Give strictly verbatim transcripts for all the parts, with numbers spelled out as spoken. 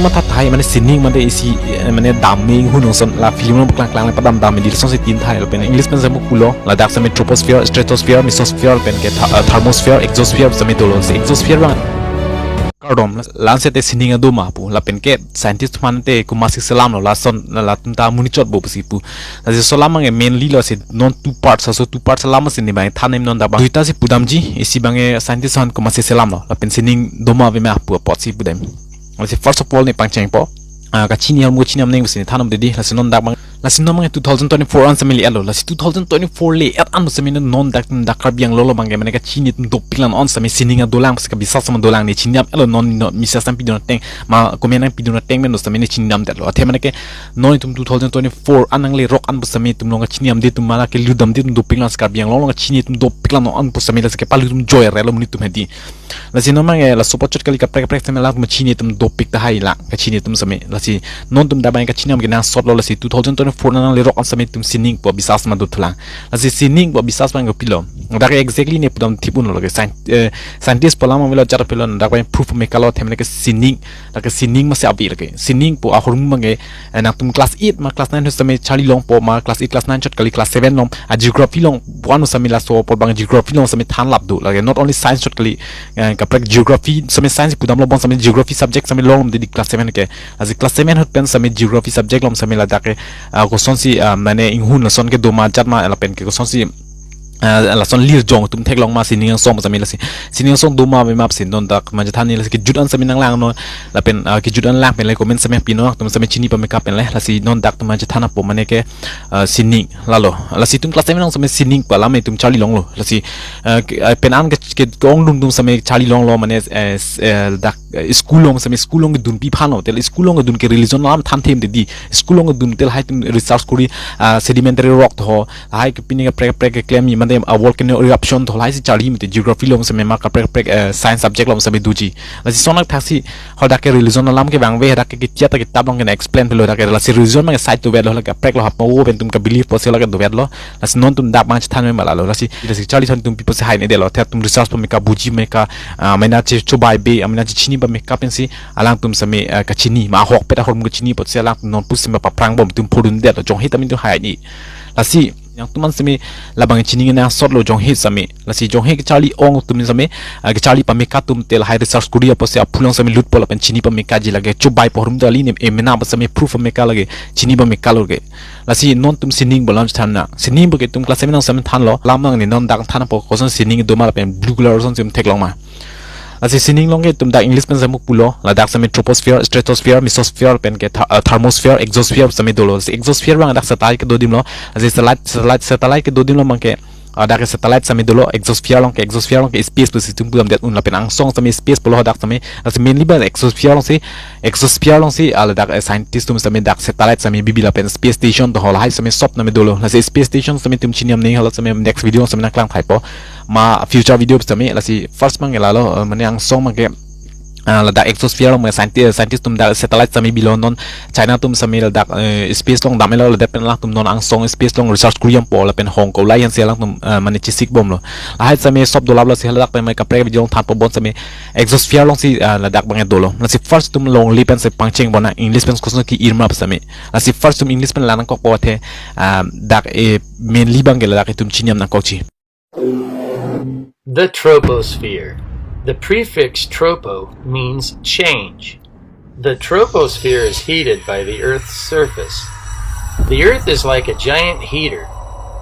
Matha tahai mane sining mane isi, eh, mane dam ning hun nongson la film nong klang klang le padam dam di lasonsi tin tahai lapen English pen semu pulo ladak seme troposphere, stratosphere, mesosphere pen ke tha- eh, thermosphere, exosphere seme dolo. Si exosphere bang kardom la-, la-an sete sining ado ma pu lapen ke scientist man te komatsi selam lo lason la, latum ta amonit chot bo pusi pu. Lasi laso alam ke mainly lo si non two parts, aso two parts alam si ne bang thanem non dak bang duita si pudamji, isi bang ke scientist han komatsi selam lo lapen sining do ma ave ma pu apotsi pudam. Lasi first of all ne pangchengpo, ah, kachini ahormu kachini amning pusi ne thanom dedi. Lasi non dak bang, lasi non bang two thousand twenty-four an seme le-et lo. Lasi two thousand twenty-four le-et an seme non dak dak Karbi Anglong lo bang ke mane kachini atum dopik lang, non seme sining adolang pusi kabisas ma dolang, ne chinidam-et lo non, non message nangpidun ateng ma comment nangpidun ateng men seme ne chinidamdet lo. Athe mane ke non itum two thousand twenty-four an nanglerok an seme itum along kachinidamde atum ma la kelutdamde atum dopik lang, Karbi Anglong along kachini atum dopik lang non an seme lasi kepalu atum joy re lo monit atum hedi. Lasi non bang ke laso apot chot kali, kaprek kaprek seme alangtum chini atum dopik tahai la kachini atum seme. Lasi nontum dak bang kachinidam kenangsot lo, lasi two thousand twenty-four an nanglerok an seme itum sining pu bisas ma dothulang. Lasi sining pu bisas bang kopilo, dak exactly ne pudam thip un lo ke scien-, eh, scientist pu alam avelo, jat avelo, dak bang proof me kalo, athe mane ke sining, dak ke sining masi ave lake. Sining pu ahormu bang ke, eh, nangtum class eight ma class nine ahut seme charli longpo ma class eight class nine chot kali class seven along, ah, geography along pu-an seme laso apot bang geography along seme than lap do lake, not only science chot kali, eh, kaprek geography seme science pudam lo bon seme geography subject seme long dedi class seven ke. Lasi class seven ahut pen seme geography subject along seme ladak ke, ah, kosonsi, ah, mane inghun lason kedo ma jat ma lapen ke kosonsi, ah, lason lir jong atum theklong ma sining angsong seme, lasi sining angsong do ma ave ma pusi non dak mane than ne. Lasi kejut an seme nanglang non lapen, ah, kejut an lang pen le comment seme pinon atum seme chini pameka pen le. Lasi non dak atum mane than apo mane ke, ah, sining lalo. Lasi itum class seven along seme sining pu alam itum charli longlo. Lasi, ah, ke, ah, pen an ke, ke kong dung atum seme charli longlo mane, eh, s-, eh, dak, eh, school along seme school along kedun pi aphan lo, tel school along kedun ke religion alam than them dedi. School along kedun tel lahai atum research kori, ah, sedimentary rock tho, lahai ke pini kaprek kaprek keklem ni mane, ah, volcano eruption tho, lahai si charli mate geography along seme ma kaprek kaprek, eh, science subject along seme doji. Lasi sonak thaksi hadak ke religion alam ke bang ave, hadak ke kitia ta kitab along ke explain pilo, hadak ke lasi religion mang side to vet lo, hadak kaprek lo hap ma wo pen atum kabelieve pusi hadak ke dovet lo. Lasi nontum dak bang chethan me ma lalo. Lasi, lasi charli than atum people si hai ne det lo. Athe atum research pameka, buji meka, ah, mena che chobai be, ah, mena che chini pameka pensi alangtum seme, ah, kachini ma ahokpet ahormu kachini apotsi alangtum non pusi ma paphrang bom atum phodundet lo. Jonghe tame atum hai ne. Lasi nangtum an seme labang chini kenangsot lo jonghe seme. Lasi jonghe kacharli ong atum seme, ah, kacharli pameka atum tel lahai research kori apotsi aphu along seme lutpo lapen chini pamekaji lake, chobaipo ahormu ta kali ne, eh, mena pu seme proof pameka lake, chini pameka lo ke. Lasi nontum sining pu alam than na. Sining pu ke itum class seven along seme thanlo. Lam nang ne non dak than apo koson sining do ma lapen blue color ason seme theklong ma. Lasi sining along ke itum dak English pen semu pulo, ladak seme troposphere, stratosphere, mesosphere pen ke tha-, ah, thermosphere, exosphere seme dolo. Lasi exosphere bang dak satellite kedo adim lo. Lasi satellite, satellite, satellite kedo adim lo bang ke, ah, dak ke satellite seme dolo. Exosphere along ke, exosphere along ke space pusi itum pudamdet un lapen angsong seme space pulo hadak seme. Lasi mainly bang exosphere alongsi, exosphere alongsi, ah, ladak, eh, scientist atum seme dak satellite seme bibi lapen space station tho lahai seme sop name dolo. Lasi space station seme itum chini amning hala seme next video seme nangklang thaipo ma future video seme. Lasi first bang ke lalo, eh, mane angsong bang ke, ah, ladak exosphere along scientist, scientist atum dak satellite seme bilo, non China atum seme ladak, eh, space along dam-et lo, ladak pen alangtum non angsong space along research kori dampo lapen Hong Kong lai ansi alangtum, eh, mane chesik bom lo. Lahai seme sop dolap lo si ladak pen mai kaprek video along thanpo bon seme exosphere alongsi, ah, ladak bang dolo. Lasi first itum longle pen si pangcheng bon na English pen koson ki-ir ma seme. Lasi first itum English pen la nangkokpo athe, ah, dak, eh, mainly bang ke ladak itum chini nangkokji. The troposphere. The prefix tropo means change. The troposphere is heated by the Earth's surface. The Earth is like a giant heater,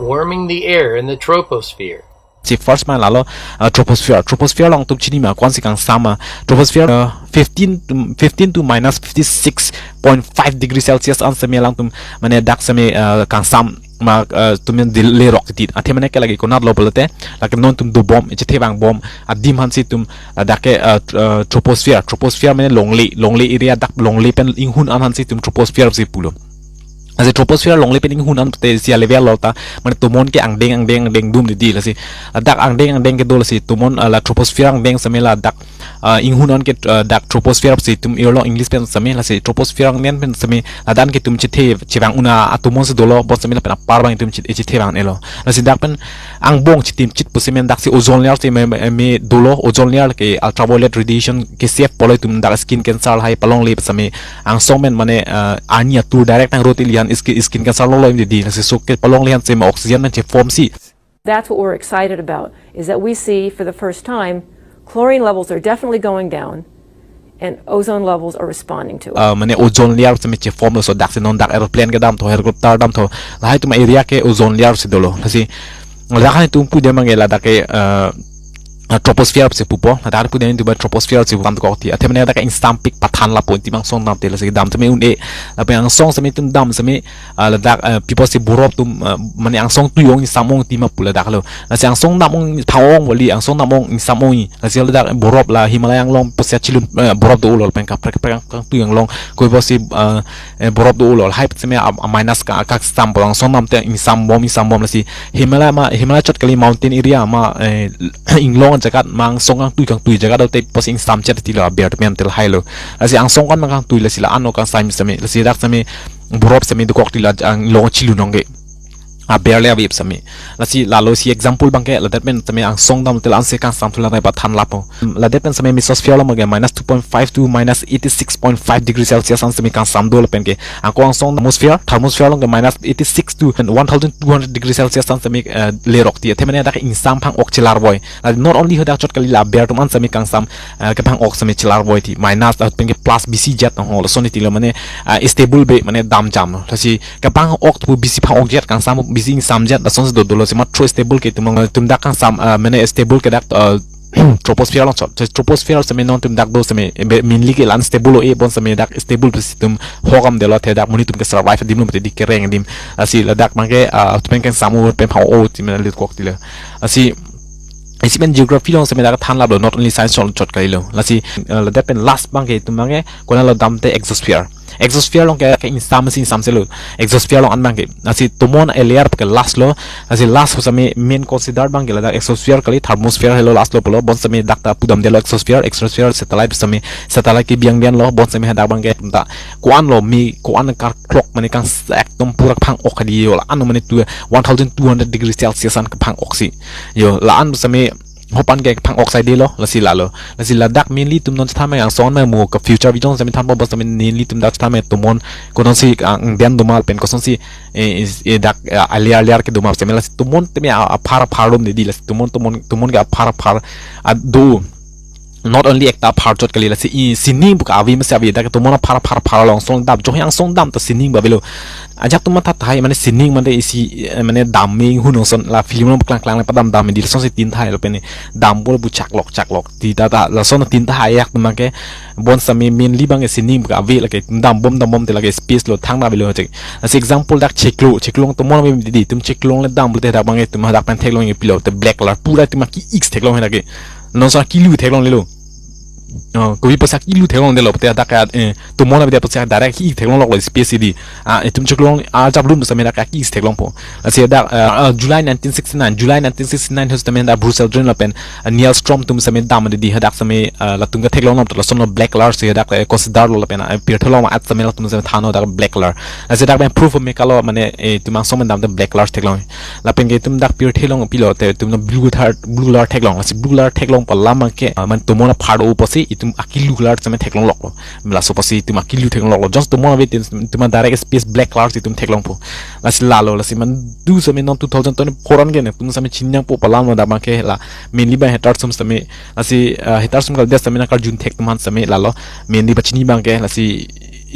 warming the air in the troposphere. Si first ma lalo, ah, troposphere. Troposphere along itum chini ma ko-ansi kangsam ma. Troposphere, ah, fifteen to, fifteen to minus fifty-six point five degree Celsius an seme alangtum mane dak seme, ah, kangsam ma, ah, itum yang dil-, lerok titit. Athe mane ke lake konat lo pulote, lake nontum dobom, echethe vangbom adim aphansi itum, ah, dak ke, ah, tr-, ah, troposphere. Troposphere mane longle, longle area, dak longle pen inghun an aphansi itum troposphere si pulo. Lasi troposphere longle pen inghun an pute isi a-level lo ta, mane tomon ke angdeng angdeng angdeng dum dedi. Lasi, ah, dak angdeng angdeng kedo lasi tomon, ah, la troposphere angdeng seme ladak ah, inghun an ke, ah, dak troposphere si itum irlo English pen sitame, lasi troposphere angnen pen sitame ladak ke itum chethe chevang un-e atum si dolo, bonsitame lapen apar abang itum chet-, chethe vang-elo. Lasi dak pen angbong chitim chit pusi men daksi ozone layer si me, me, me dolo, ozone layer ke ultraviolet radiation ke save pulo, itum dak skin cancer lahai palongle sitame angsong pen mane, ah, arni atur direct nang roti lian skin, skin cancer longlo im dei. Lasi so ke palongle han sitame oxygen pen che-form si. That's what we're excited about, is that we see for the first time chlorine levels are definitely going down and ozone levels are responding to it. Ah, mane ozone layer sitame che-form lo, so daksi non dak aeroplane kedamthu, helicopter damthu, lahai atum area ke ozone layer si dolo. Lasi ladak han itum pudam abang ke ladak ke, ah, ah, troposphere si pupo, ladak pudam itum ba troposphere si pudam kok ti. Athe mane dak ke ingsampik pathan lapo itum angsong damte, lasi dam tame un-e, lapen angsong sitame itum dam sitame, ah, ladak, ah, people si borop atum, ah, mane angsong tui-ong ingsam-ong ti ma pu ladak lo. Lasi angsong dam-ong phang-ong bali, angsong dam-ong ingsam-ong-i. Lasi ladak borop la Himalaya anglong pusi chilun, eh, borop do-olo lapen kaprek kaprek kangtui anglong koi pusi, eh, eh, borop do-olo. Lahai sitame a, a minus ka, kaksam pulo, angsong damte ingsam bom, ingsam bom. Lasi Himalaya ma, Himalaya chot kali, mountain area ma, eh, inglong jagat ma angsong kangtui kangtui jagat dote pusi ingsam chet ti lo, aber men tel hai lo. Lasi angsong kan ma kangtui, lasi la-an o kangsam sitame, lasi dak sitame borop sitame dokok ti la, inglong chilun ong ke. Aber le ave sitame. Lasi lalo si example abang ke, ladak pen sitame angsong damte la-an si kangsam thu la nai pathan lapo. Ladak pen sitame mesosphere along ke minus two point five to minus eighty-six point five degree Celsius an sitame kangsam do lapen ke. Anke angsong thermosphere, thermosphere along ke minus eighty-six to one thousand two hundred degree Celsius an sitame, eh, lerok ti. Athe mane dak ingsam phang-ok chelar voi. Ah, not only hadak chot kali, la aber atum an sitame kangsam, ah, kephang-ok sitame chelar voi ti. Minus, ah, pen ke plus bisi jat ho, lason ti lo mane, ah, stable be mane dam jam. Lasi kephang-ok pu bisi phang-ok jat, kangsam bisi ingsam jat, lason si do dolo, si matro stable ke itum, itum dak kangsam, ah, mane stable ke dak, ah, troposphere along chot. So, troposphere sitame non itum dak do sitame, be, mainly ke la-an stable lo e, bonsitame dak stable pusi itum hokam delo, athe dak monit atum ke survive adim lo mate di kereng adim. Lasi ladak abang ke, ah, itum pen kangsam-o pen phang-o ti mane lit kok ti lo. Lasi isi pen geography along sitame dak than laplo, not only science along chot kali lo. Lasi, eh, ladak pen last abang ke itum abang ke konat lo damte exosphere. Exosphere along ke, ke ingsam si ingsam si lo. Exosphere along an abang ke. Lasi tomon a layer ke last lo. Lasi last sitame main consider abang ke ladak exosphere kali, thermosphere helo last lo pulo. Bonsitame dak ta pudam delo exosphere, exosphere satellite sitame satellite kebi angdeng lo. Bonsitame hadak abang ke ta ko-an lo, me ko-an karklok mane kang ekdom pura phang-ok hadi yo, la-an mane tu one thousand two hundred degree Celsius an kephang-ok si. Yo, la-an sitame hopan ke phang-ok sai dei lo, lasi lalo. Lasi ladak mainly itum non chethan abang angsong ma mu ka future vision sitame thanpo, bonsitame mainly itum dak chethan abang tomon kosonsi, ah, angdeng doma pen kosonsi, eh, is, eh, dak, eh, a layer layer ke doma sitame, lasi tomon tame a, aphar aphar dom dei di, lasi tomon tomon tomon ke aphar aphar, ah, do. Not only ekta aphar chot kali, lasi i sining pu ke ave masi ave, dak tomon aphar aphar aphar along angsong dam, jong angsong dam ta sining ba avelo. Ajak atum matha tahai mane sining mane isi, eh, mane dam me inghun ason la film along klang klang le padam dam di, lason si tin tahai lo pen dam bol bu chaklok chaklok ti ta ta, lason tin tahai ajak atum ke. Bonsitame mainly abang ke sining pu ke ave lake, dam bom dam bom te lake space lo thang na avelo chek. Lasi example dak chiklo, chiklo tomon ave dei di, itum chiklo le dam pulote dak abang ke itum hadak pen theklong-i pilo, te black color pura itum aki-ik theklong he dak ke. Non sa kilu theklongle lo. Oh, kopi pusi kilu theklong dei lo, pute dak ke, eh, tomon ave dei pusi direct ki theklong lok lo space di. Ah, itum chiklo arjap lun sitame dak ki theklongpo. Lasi dak, eh, ah, July nineteen sixty-nine, July nineteen sixty-nine ho sitame dak Bruce Aldrin lapen, ah, Neil Strom atum sitame dam dei di, hadak sitame, ah, latum ke theklong nam to, lason lo black color si dak, eh, consider lo lapen, ah, pirthe along at sitame latum sitame than-o dak black color. Lasi dak pen proof me kalo mane, eh, itum angsong pen damte black color theklong. Lapen ke itum dak pirthe along pilo te itum lo blue thar, blue color theklong. Lasi blue color theklong pu alam ke, ah, mane tomon aphar do pusi itum akilu color sitame theklong lok lo. Laso pusi itum akilu theklong lok lo. Just tomon ave itum, itum direct space black color si itum theklongpo. Lasi lalo, lasi mane du sitame non two thousand twenty-four an ke ne itum sitame chini nangpo pu alam lo dak abang ke la. Mainly abang haters atum sitame, lasi, ah, haters atum kaldes sitame nangkarjun thek atum aphan sitame lalo. Mainly pachini abang ke, lasi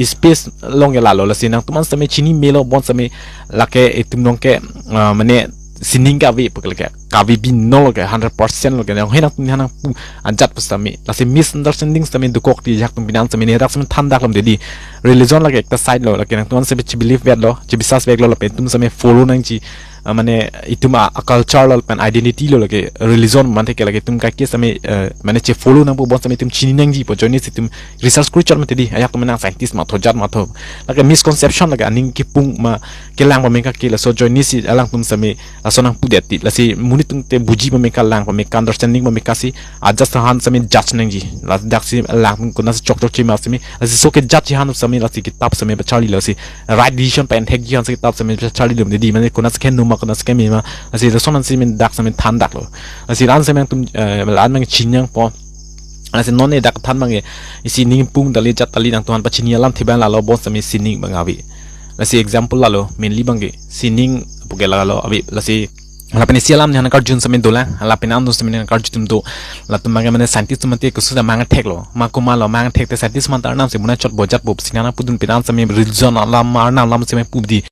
space along ke lalo, lasi nangtum aphan sitame chini melo, bonsitame lake itum along ke, ah, mane sining ke ave pu ke lake, kave binong lo ke, hundred percent lo ke, nang henang tum henang pu ajat pu sitame. Lasi misunderstanding sitame dokok ti ajak atum pini an sitame ne dak sitame than dak lam dei di. Religion lake ekta side lo, lake nangtum aphan sitame chebelieve vet lo, chebiswas vet lo, lapen itum sitame follow nangji, ah, mane itum a, a culture lo pen identity lo lake religion manthe ke lake itum kaike sitame, eh, mane che-follow nangpo, bonsitame itum chini nangjipo, joine si itum research kori chot mate dei, ajak atum nang scientist matho jat matho. Lake misconception lake aning kipung ma kelang pame kake, laso ajoine si alangtum sitame laso nangpudet ti, lasi monit atum te buji pame, kelang pame, ke-understanding pame, lasi ajat sahan sitame judge nangji. Ladak si alangtum konatsi chokchok chima sitame, lasi so ke judge han sitame, lasi kitap sitame pacharlilo, lasi right decision pa-enthekji han si kitap sitame pacharlilo, mane di, mane konatsi keheno ma, konatsi keme ma, lasi lason an sitame dak sitame thandaklo. Lasi la-an sitame nangtum, eh, la-an abang chini nangpo. Lasi non e dak than abang ke, isi ning pung dali jat dali nangtum aphan pachini alamthe abang lalo, bon sitame sining abang ave. Lasi example lalo, mainly abang ke sining pu ke lalo ave. Lasi lapen isi alam ne han karjun sitame dolang, lapen an sitame nangkarju atum do. Latum abang ke mane scientist atum te kusu da mang theklo, ma komatlo mang thekte, scientist man ta arnam si muna chot bojat bo sining nangpudun pen an sitame religion alam, arnam alam sitame pu di.